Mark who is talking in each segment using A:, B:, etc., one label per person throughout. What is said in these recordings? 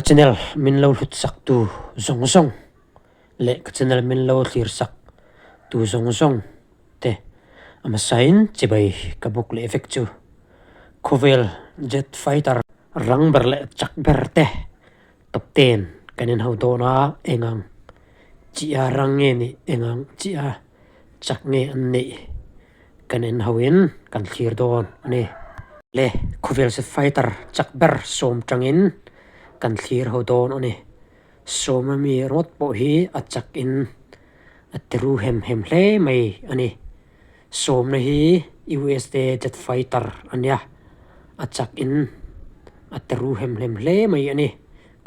A: channel min lo hlut sak tu zawng zawng leh ka channel min lo thlir sak tu zawng zawng te a hmasain chibai ka buk leh vek chu. Khawvel jet fighter rang ber leh chak ber te top ten kan inho dawn a, eng ang chiah rang nge nih eng ang chiah chak nge an neih kan inho in kan thlir dawn a ni. Le khawvel jet fighter chak ber sawm tangin kan thlir ho dawn a ni. Sawma mi rawt pawh hi a chak in a tiru hem hem hle mai a ni. Sawmna hi USA jet fighter a nia, a chak in a tiru hem hem hle mai a ni.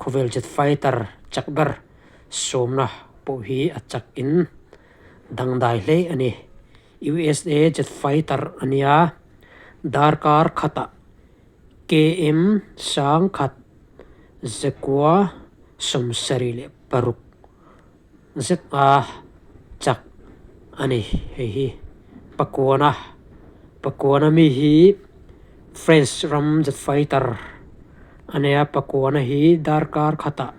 A: Khawvel jet fighter chak ber sawmna pawh hi a chak in dangdai hle a ni. USA jet fighter a nia, darkar khatah KM sangkhat zakua 76 zet a chak a ni. Hei hi Pakuana Pakuana mi hi French ram jet fighter a nia. Pakuana hi darkar khatah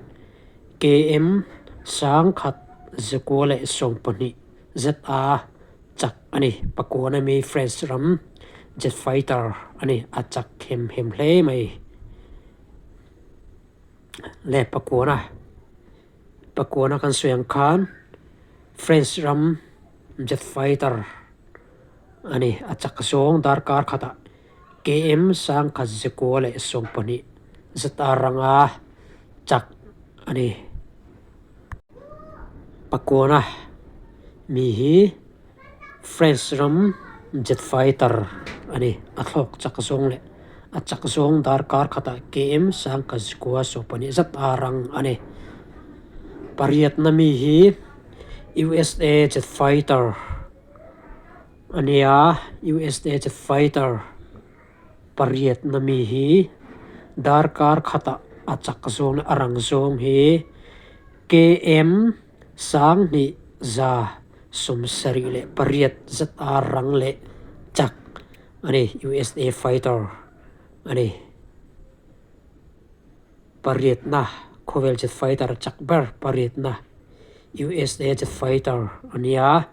A: KM 1112 zet a chak a ni. Pakuana mi French ram jet fighter a ni. A chak hem hem hle mai. Le Pakuana Pakuana kan sawi ang khan French ram jet fighter a ni. A chak zawng darkar khatah KM 1112 zet a ranga chak a ni. Pakuana mi hi French ram jet fighter a ni. A thlawk chak zawng leh a chak zawng darkar khatah KM 1112 zet a rang a ni. Pariatna mi hi USA jet fighter a ni a, USA jet fighter pariatna mi hi darkar khatah a chak zawng leh a rang zawng hi KM 2178 zet a rang leh chak a ni, USA fighter a ni. Pariatna khawvel jet fighter chak ber pariatna USA jet fighter a nia,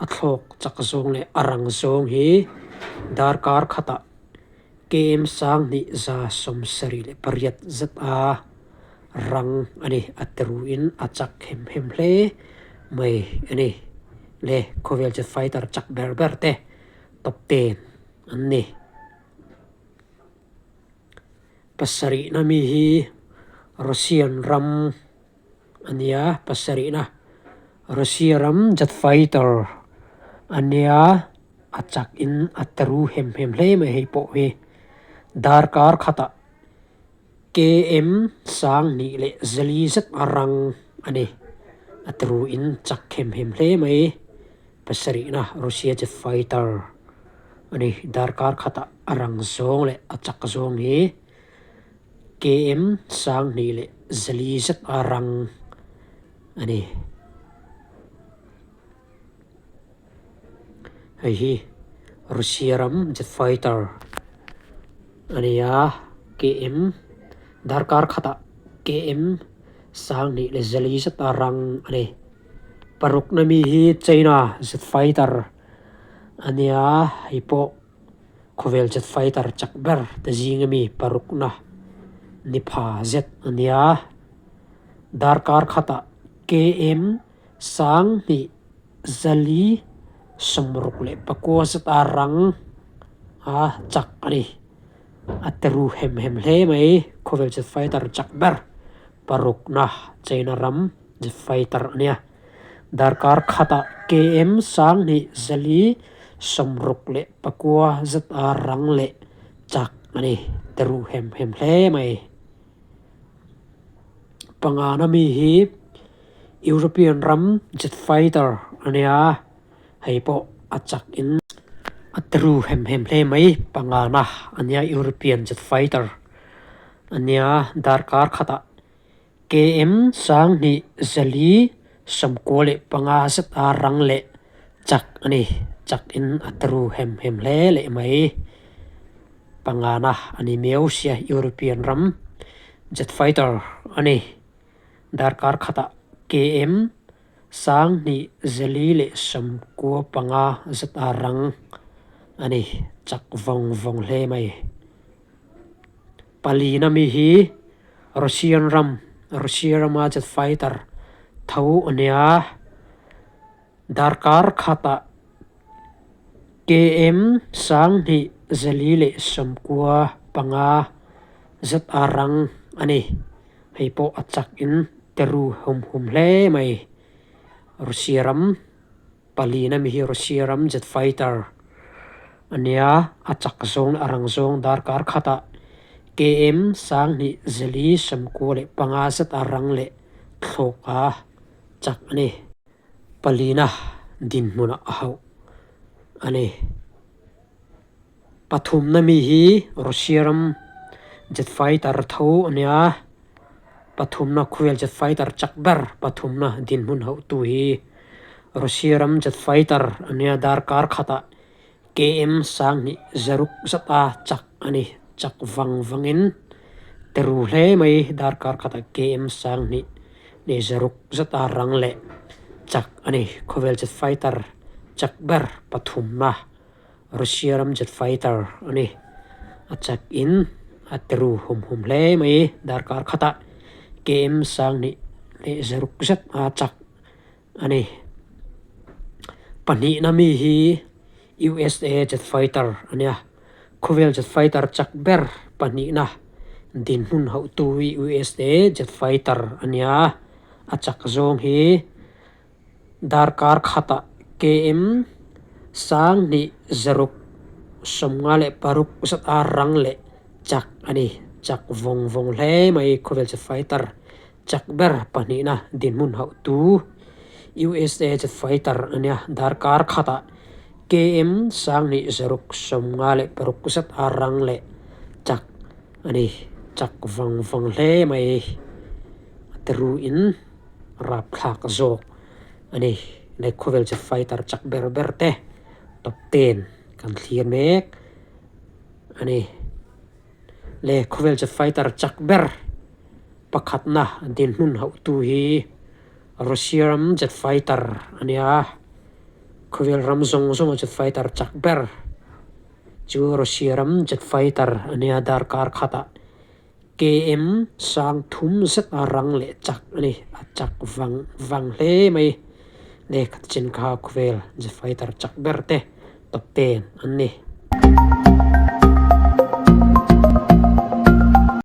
A: a thlawk chak zawng leh a rang zawng hi darkar khatah KM 2178 zet a rang a ni. A teruin a chak hem hem hle mai a ni. Le khawvel jet fighter chak ber ber te top ten an ni. Pasarihna mi hi Russian ram a nia, pasarihna Russia ram jet fighter a nia, a chak in a teru hem hem hle mai hei pawh hi darkar khatah KM 24 zet a rang a ni, a teru in chak hem hem hle mai. Pasarihna Russia jet fighter a ni. Darkar khatah a rang zawng leh a chak zawng hi KM 24 zet a rang a ni. Hei hi Russia ram jet fighter a ni a, KM darkar khatah KM 24 zet a rang a ni. Parukna mi hi China jet fighter a nia, hei pawh khawvel jet fighter chak ber te zing ami parukna ni pha zet a nia. Darkar khatah KM 2464 zet a rang a chak a ni. A teru hem hem hle mai khawvel jet fighter chak ber parukna China ram. Fighter a nia. Darkar khatah KM 2469 zet a rang leh chak a ni. Teru hem hem hle mai. Pangana mi hi European ram jet fighter a nia. Hei pawh a chak in a teru hem hem hle mai. Pangana a nia European jet fighter a nia. Darkar khatah KM 2495 zet a rang leh chak a ni. Chak in a teru hem hem hle leh mai. Pangana a ni miau sia European ram Jet fighter a ni. Darkar khatah KM 2495 zet a rang a ni. Chak vawng vawng hle mai. Palina mi hi Russian ram, Russia rama jet fighter tho a nia. Darkar khatah KM 2495 zet a rang a ni. Hei pawh a chak in teru hum hum hle mai. Russia ram palina mi hi Russia ram jet fighter a nia, a chak zawng leh a rang zawng darkar khatah KM 2495 zet a rang leh thlawk a chak a ni. Palina dinhmunah a hauh a ni. Pathumna mi hi Russia ram jet fighter tho a nia, pathumna khawvel jet fighter chak ber pathumna dinhmun hauhtu hi Russia ram jet fighter a nia darkar khatah KM 2600 zat a chak a ni. Chak vang vangin teru hle mai darkar khatah KM 2600 zat a rang leh chak a ni. Khawvel jet fighter chak ber pathumna Russia ram jet fighter a ni. A chak in a teru hum hum hle mai darkar khatah KM 2600 zat a chak a ni. Pahnihna mi hi USA jet fighter a nia. Khawvel jet fighter chak ber pahnihna dinhmun hauhtu hi USA jet fighter a nia. A chak zawng hi darkar khatah KM 2656 zat a rang leh chak a ni. Chak vawng vawng hle mai khawvel jet fighter Chak ber pahnihna dinhmun hauhtu USA jet fighter a nia. Darkar khatah KM 2656 zat a rang leh chak a ni. Chak vang vang hle mai. A teruin rapthlak zawk a ni. Leh khawvel jet fighter chak ber ber te top ten kan thlir mek a ni. Leh khawvel jet fighter chak ber Pakhatna dinhmun hauhtu hi Russia ram jet fighter a nia. Khawvel ram zawng zawnga jet fighter chak ber chu Russia ram jet fighter a nia. Darkar khatah KM 3000 zet a rang leh chak a ni. A chak vang vang hle mai. Lehkha chin kha khawvel jet fighter chak ber te top ten an ni.